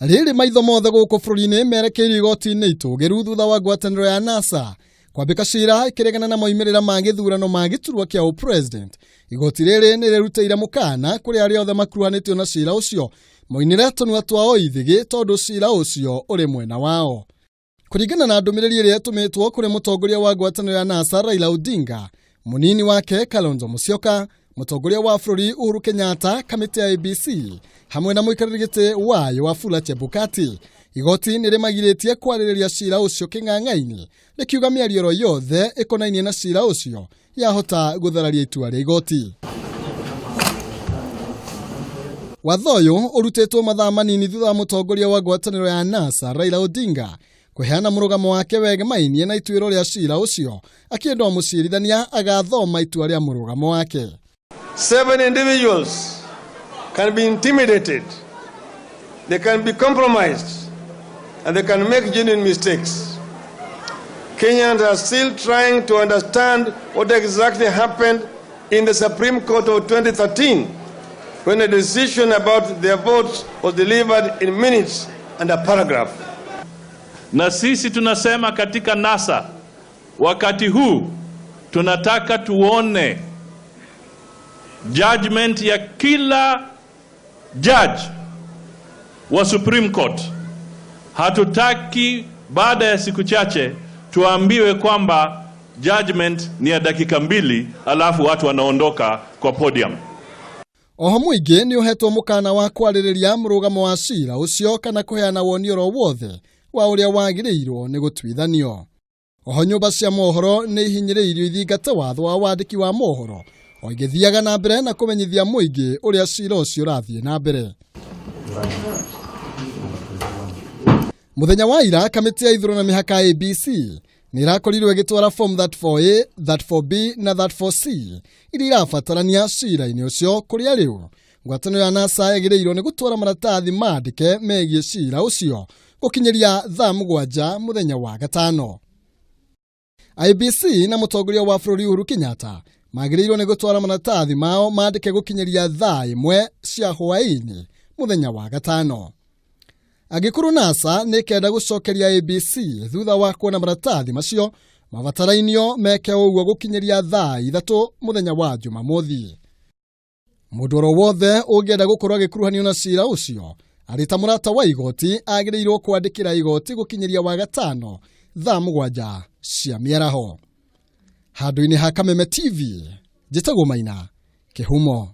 Rĩrĩ maitho mothe gũkũ bũrũri-inĩ merekeirio igoti-inĩ itũgĩru thutha wa ngwatanĩro ya NASA kwambĩka cira ĩkĩregana na moimĩrĩra ma gĩthurano ma gĩturwa kĩa ũpresident. Igoti rĩrĩ nĩ rĩrutĩire mũkana kũrĩ arĩa othe makuruhanĩtio na cira ũcio moinĩre tũnua twao ithĩgĩ tondũ cira ũcio ũrĩ mwena wao. Kũringana na ndũmĩrĩri ĩrĩa ĩtũmĩtwo kũrĩ mũtongoria wa ngwatanĩro ya NASA Raila Odinga, mũnini wake Kalonzo Musyoka, mũtongoria wa bũrũri Uhuru Kenyatta, kamĩtĩ ya ABC hamwe na mũikarĩri gĩtĩ wayo Wafula Chebukati, igoti nĩ rĩmagirĩtie kwarĩrĩria cira ũcio kĩng'ang'a-inĩ, rĩkiuga mĩario oro yothe ĩkonainie na cira ũcio yahota gũthararia itua rĩa igoti. Watho ũyũ ũrutĩtwo mathaa manini thutha wa mũtongoria wa ngwatanĩro ya NASA Raila Odinga kũheana mũrũgamo wake wegemainie na ituĩro rĩa cira ũcio akĩenda o mũcirithania agathoma itua rĩa mũrũgamo wake. Seven individuals can be intimidated, they can be compromised, and they can make genuine mistakes. Kenyans are still trying to understand what exactly happened in the Supreme Court of 2013 when a decision about their votes was delivered in minutes and a paragraph. Na sisi tunasema katika NASA wakati huu tunataka tuone judgment ya kila judge wa Supreme Court. Hatutaki baada ya siku chache tuambiwe kwamba judgment ni ya dakika mbili alafu watu wanaondoka kwa podium. Oho mũingĩ nĩ ũhetwo mũkana wa kwarĩrĩria mũrũgamo wa cira ũcio kana kũheana woni oro wothe wa ũrĩa wagĩrĩirwo nĩ gũtuithanio. Oho nyũmba cia mohoro nĩ ihinyĩrĩirio ithingate watho wa wandĩki wa mohoro o igĩthiaga na mbere na kũmenyithia mũingĩ ũrĩa cira ũcio ũrathiĩ na mbere. Mũthenya wa ira kamĩtĩ ya ithurano na mĩhaka ABC nĩ ĩrakorirwo ĩgĩtwara form 34A, 34B na 34C iria irabatarania cira-inĩ ũcio kũrĩa rĩu ngwatanĩro ya NASA yagĩrĩirwo nĩ gũtwara maratathi mandĩke megiĩ cira ũcio gũkinyĩria thaa 7 mũthenya wa gatano. IBC na mũtongoria wa bũrũri Uhuru Kenyatta magĩrĩirwo nĩ gũtwara maratathi mao mandĩke gũkinyĩria thaa 1 cia hwaĩ-inĩ mũthenya wa gatano. Angĩkorwo NASA nĩ ĩkenda gũcokeria ABC thutha wa kuona maratathi macio mabatarainio meke ũguo gũkinyĩria thaa 3 mũthenya wa Jumamothi. Mũndũ oro wothe ũngĩenda gũkorwo agĩkuruhanio na cira ũcio arĩ ta mũrata wa igoti agĩrĩirwo kwandĩkĩra igoti gũkinyĩria wa gatano thaa 7 cia mĩaraho. Handũ-inĩ ha Kameme TV, njĩtagwo Maina Kĩhumo.